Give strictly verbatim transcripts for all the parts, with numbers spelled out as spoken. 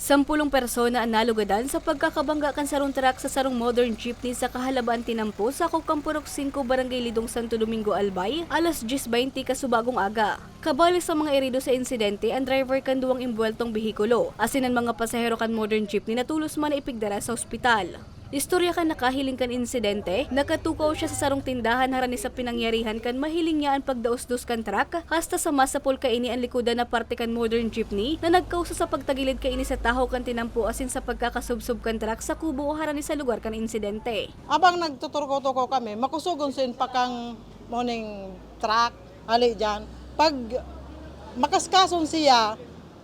Sampulong persona an nalugadan sa pagkakabangga kan sarong truck sa sarong modern jeepney sa Kahalabaan Tinampo, sakop kan Purok singko, Barangay Lidong, Santo Domingo, Albay, alas dyes bente kasubagong aga. Kabali sa mga erido sa insidente, ang driver kan duwang imbuweltong behikulo, asin an mga pasahero kan modern jeepney na tolos man na ipigdara sa ospital. Istorya kan nakahiling kan insidente, nakatukaw siya sa sarong tindahan harani sa pinangyarihan kan mahiling niya an pagdaosdos kan truck, hasta sa masapol kaini an likodan na parte kan modern jeepney na nagkausa sa pagtagilid kaini sa tahaw kan tinampo asin sa pagkakasubsob kan truck sa kubo harani sa lugar kan insidente. Abang nagtuturko-turko kami, makusugon sa inpak kan morning truck, hali diyan. Pag makaskason siya,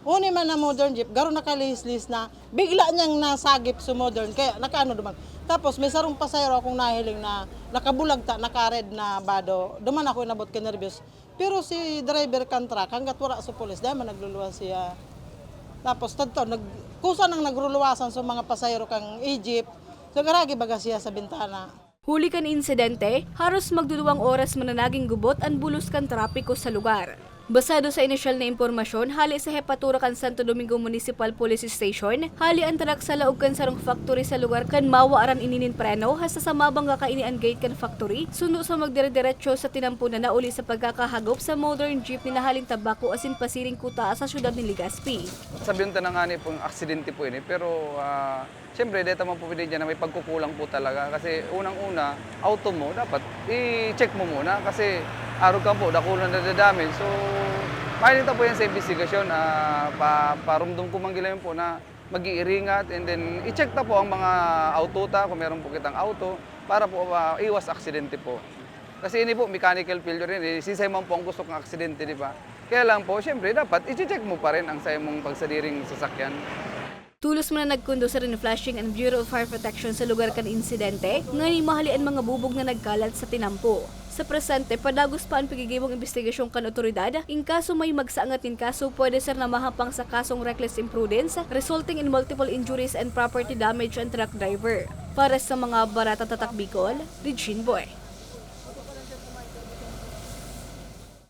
huni man na modern jeep, garo nakalihis-lihis na, bigla niyang nasagip sa modern, kaya nakaano duman. Tapos may sarong pasahero akong nahiling na nakabulagta, naka-red na bado. Duman ako inabot kay nerbyos. Pero si driver kan truck, hanggat wala sa pulis, dahil man nagluluwas siya. Tapos tadto, nag, kusa nang nagruluwasan sa mga pasahero kan jeep. So, garagi baga siya sa bintana. Huli kan insidente, haros magduduwang oras man na nagin gubot an bulos kan trapiko sa lugar. Basado sa inisyal na impormasyon hale sa Hepatura kan Santo Domingo Municipal Police Station, hale an truck sa laog kan sarong factory sa lugar kan mawaran ini nin preno hasta sa mabangga kaini an gate kan factory, suno sa magdire-diretso sa tinampo na nauli sa pagkakahagop sa modern jeepney na haling Tabaco asin pasiring kuta sa siyudad nin Legazpi. Sabihin ta na nga ni pong aksidente po ini, pero, ah, siyempre, deta man po pwede dyan na may pagkukulang po talaga. Kasi unang-una, auto mo, dapat i-check mo muna. Kasi arog ka po, dakula na damage. So, mahiling ta po yan sa investigasyon. Ah, pa, parumdum ko man gila yun po na mag-iiringat. And then, i-check ta po ang mga auto ta, kung meron po kitang auto, para po, ah, iwas aksidente po. Kasi ini po, mechanical failure yan. Eh, sinsay man po ang gusto kang aksidente, di ba? Kaya lang po, siyempre, dapat i-check mo pa rin ang sa imong pagsadiring sasakyan. Tolos man na nagkondusir nin flashing an Bureau of Fire Protection sa lugar kan insidente, nganing mahale an mga bubog na nagkalat sa tinampo. Sa presente, padagos pa an pigigibong imbestigasyon kan otoridad. In kaso may magsaangat nin kaso, pwede sir na mahapang sa kasong reckless imprudence, resulting in multiple injuries and property damage an truck driver. Para sa mga Barata Tatak Bicol, Regine Boy.